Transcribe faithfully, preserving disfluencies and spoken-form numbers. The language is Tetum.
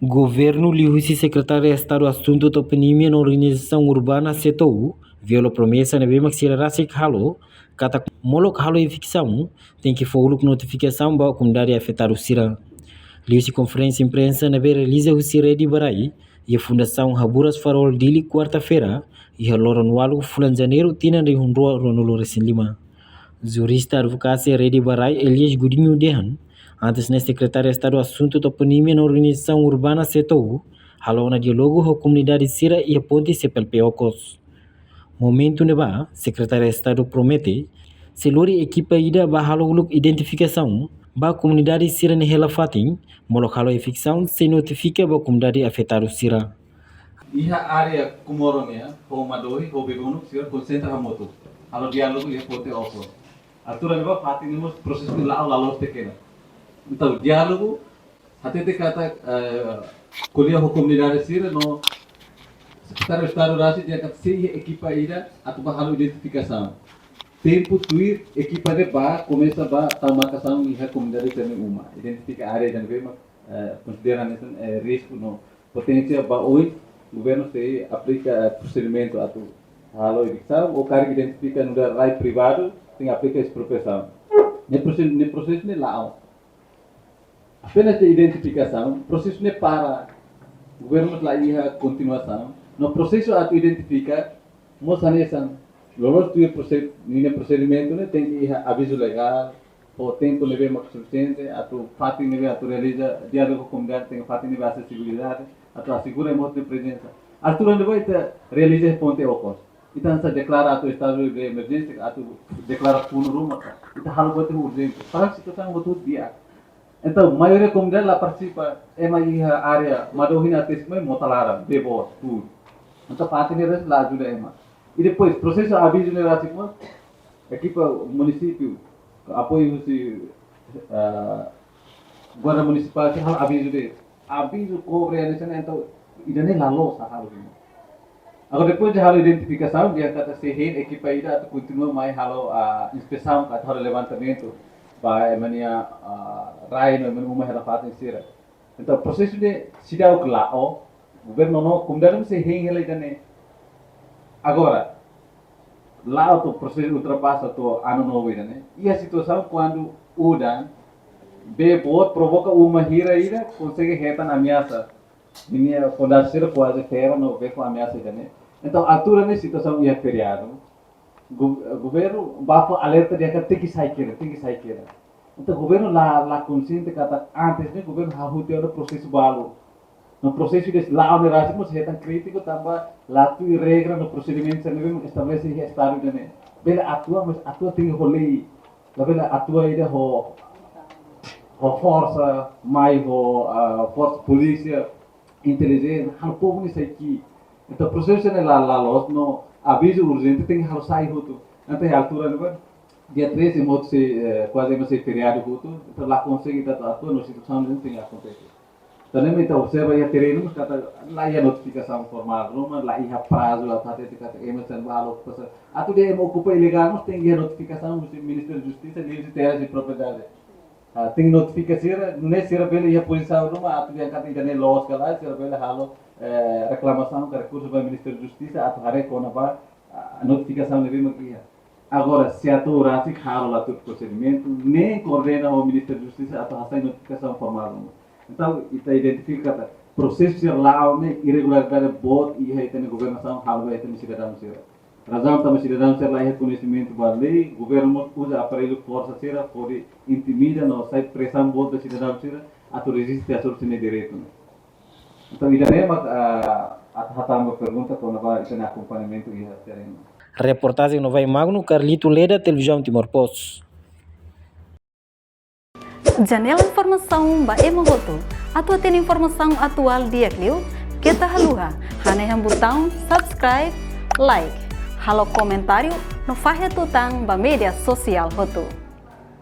Governu liuhusi Sekretáriu Estadu Asuntu Toponímia no Organizasaun Urbana, SETOU, viola promesa ne'ebé mak sira rasik halo, katak molok halo eviksaun, tenke fó uluk notifikasaun ba komunidade afetadu sira. Liuhusi konferénsia imprensa ne'ebé realiza husi Rede ba Rai iha Fundasaun Haburas Farol, Dili, kuarta-feira, iha loron ualu fulan Janeiru, tinan rihun rua ruanulu resin lima. Jurista advokasia Rede ba Rai, Elias Godinho, dehan, antes ne'e Sekretáriu Estadu Asuntu Toponímia no Organizasaun Urbana, SETOU, halo ona diálogu ho komunidade sira iha ponte C P L P Ocos. Momentu ne'ebá, Sekretáriu Estadu promete sei lori ekipa ida ba halo uluk identifikasaun ba komunidade sira ne'e hela fatin, molok halo eviksaun, sei notifika ba komunidade afetadu sira. Iha área Comoro nian, ho Madohi, ho Bebonuk, sira konsentra hamutuk. Halo diálogu iha ponte Ocos. Altura ne'ebá fatin ne'e mós prosesu ne'e la'o, la'o loos tiha ona. Entaun, diálogu, hatete katak, eh, ko'alia ho komunidade sira no Sekretáriu Estadu rasik dehan katak sei iha ekipa ida atu ba halo identifikasaun. Tempu tuir ekipa ne'e ba, komesa ba tau markasaun iha komunidade sira-nia uma. Identifika área ida ne'ebé mak, eh, konsidera hanesan, eh, risku no poténsia ba oin governu sei aplika, eh, prosedimentu atu halo eviksaun, ou karik identifika nu'udar rai privadu, tenke aplika espropriasaun. Ne'e prose-, ne'e prosesu ne'e la'o. Apenas dehan identifikasaun, prosesu ne'e para. Governu mós la iha kontinuasaun. No prosesu atu identifika, mós hanesan, loloos tuir prose-, ninia prosedimentu ne'e tenke iha avizu legál, ho tempu ne'ebé mak sufisiente, atu fatin ne'ebé atu realiza diálogu ho komunidade, tenke fatin ne'ebé asesibilidade, atu asegura ema hotu nia prezensa. Altura ne'ebá ita realiza ponte Ocos. Ita hanesan deklara atu estadu de emerjénsia, atu deklara funu ruma ka. Ita halo buat urjente. Para situasaun hotu di'ak. Entaun, maioria komunidade la partisipa, ema iha área Madohi ne'e até sima mota laran, bee boot, tuur. Entaun, fatin ne'e rasik la ajuda ema. I depois, prosesu avizu ne'e rasik mós, ekipa munisípiu, apoiu husi, ah, guarda munisipál, sei halo avizu de'it. Avizu kobre hanesan ne'e, entaun, ida-ne'e la loos halo. Agora, depois de halo identifikasaun, dehan katak sei hein ekipa ida atu kontinua mai halo, ah, inspesaun, atu halo levantamentu ba ema nia, ah, rai no ema nia uma hela fatin sira. Entaun, prosesu ne'e seidauk la'o, governu no komunidade sei hein hela ida-ne'e. Agora, la'o to'o prosesu ultrapasa to'o Ano Novo ida-ne'e. Iha situasaun kuandu udan, bee boot provoka uma hira ida, konsege hetan ameasa. Ninia fondasi sira kuaze fera no bee ho ameasa ida-ne'e. Entaun, altura ne'e situasaun iha feriadu. Go-, governu ba fó alerta dehan katak tenke sai kedas, tenke sai kedas. Entaun, governu la, la konsiente katak antes ne'e governu hahú tiha ona prosesu balu. No prosesu ida la'o ne'e rasik mós hetan krítiku tanba la tuir regra no prosedimentu sira ne'ebé estabelese iha estadu ida-ne'e. Bele atua, mas atua tenke ho lei. Labele atua ida ho, ho forsa, mai ho, ah, forsa polísia, intelijénsia, halo povu ne'e sai ki'ik. Entaun, prosesu ne'e la, la loos, no avizu urjente tenke halo sai hotu. Entaun, iha altura ne'ebá, dia treze, ema hotu sei, eh, kuaze ema sei feriadu hotu, entaun la konsege atu atua, no situasaun ne'e tenke akontese. Entaun, ne'e mak ita observa iha terrenu, mas katak la iha notifikasaun formál ruma, la iha prazu, atu hatete katak ema sira ne'ebé halo okupasaun. Atu dehan ema okupa ilegál, mas tenke iha notifikasaun husi Ministériu Justisa, liuhusi terras e propriedade. Ah, tenke notifika sira, nune'e sira bele iha pozisaun ruma, atu dehan katak ida-ne'e loos ka lae, sira bele halo, eh, reklamasaun ka rekursu ba Ministériu Justisa, atu haree kona-ba, ah, notifikasaun ne'ebé mak iha. Agora, SEATOU rasik halo la tuir prosedimentu, nein koordena ho Ministériu Justisa atu hasai notifikasaun formál ruma. Entaun, ita identifika katak prosesu sira la'o ne'e irregularidade boot iha ita-nia governasaun halo ba ita-nia sidadaun sira. Razaun tanba sidadaun sira la iha koñesimentu ba lei, governu mós uza aparellu forsa sira hodi intimida no sai presaun boot ba sidadaun sira atu reziste asertu sira-nia direitu ne'e. Entaun, ida-ne'e mak, ah, atu hatama pergunta kona-ba ita-nia akompañamentu iha terrenu. Reportajen Novai Magno, Carlito Leda, Televizaun Timor Post. Janela informasaun ba ema hotu. Atu hatene informasaun atuál di'ak liu, keta haluha hanehan butaun subscribe, like, halo komentáriu no fahe tutan ba média sosiál hotu.